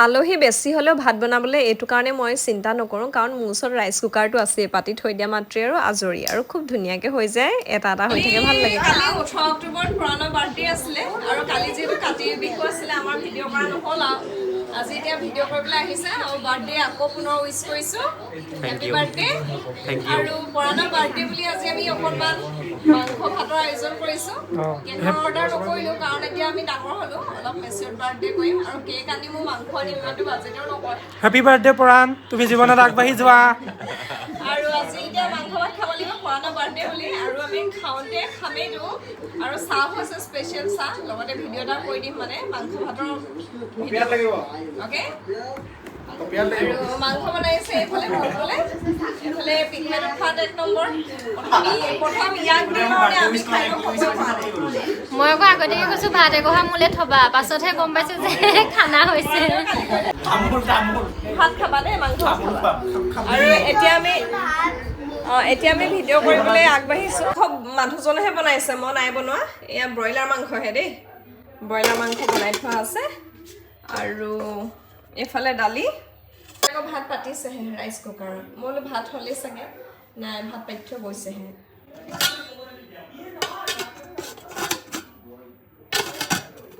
আলহী বেছি হ'লেও ভাত বনাবলৈ এইটো কাৰণে মই চিন্তা নকৰোঁ, কাৰণ মোৰ ওচৰত ৰাইচ কুকাৰটো আছেই। পাতি থৈ দিয়া মাত্ৰে আৰু আজৰি আৰু খুব ধুনীয়াকৈ হৈ যায়, এটা এটা হৈ থাকে, ভাল লাগে। কালি 18 অক্টোবৰত পুৰাণৰ বাৰ্থডে আছিলে আৰু কালি যিহেতু কাতি বিহু আছিলে, আমাৰ ভিডিঅ' কৰা নহ'ল আৰু আজি এতিয়া ভিডিঅ' কৰিবলৈ আহিছে আৰু বাৰ্থডে আকৌ পুনৰ উইচ কৰিছোঁ, হেপী বাৰ্থডে। আৰু পৰাণৰ বাৰ্থডে বুলি আজি আমি অকণমান মাংস ভাতৰ আয়োজন কৰিছোঁ। কেকৰ অৰ্ডাৰ নকৰিলোঁ, কাৰণ এতিয়া আমি ডাঙৰ হ'লোঁ, অলপ মেচিয়ৰ বাৰ্থডে কৰিম আৰু কেক আনিমো, মাংস আনিম, ইমানটো বাজেটেও নকয়। হেপী বাৰ্থডে পৰাণ, তুমি জীৱনত আগবাঢ়ি যোৱা। আৰু আজি এতিয়া মাংস ভাত খাব লাগিব পৰাণৰ বাৰ্থডে বুলি। আৰু আমি খাওঁতে খামেইতো আৰু চাহ হৈছে, স্পেচিয়েল চাহ, লগতে ভিডিঅ' এটা কৰি দিম, মানে মাংস ভাতৰ ভিডিঅ', অ'কে। আৰু মাংস বনাইছে এইফালে বুলবুলে, এইফালে পিকমেটৰ খোৱাত এক নম্বৰ। প্ৰথম ইয়াক দিম আৰু আমি খাই লওঁ, সময় হোৱা নাই। মই আকৌ আগতীয়াকৈ কৈছো, ভাত এগহা মোলে থবা। পাছতহে গম পাইছো যে খানা হৈছে। ভাত খাবা দেই, মাংস ভাত খাবা। আৰু এতিয়া আমি ভিডিঅ' কৰিবলৈ আগবাঢ়িছোঁ। খুব মানুহজনেহে বনাইছে, মই নাই বনোৱা। এয়া ব্ৰইলাৰ মাংসহে দেই, ব্ৰইলাৰ মাংস বনাই থোৱা আছে আৰু এইফালে দালি। আকৌ ভাত পাতিছেহে ৰাইচ কুকাৰত। মই বোলো ভাত হ'লেই চাগে, নাই, ভাত পাতি থৈ গৈছেহে।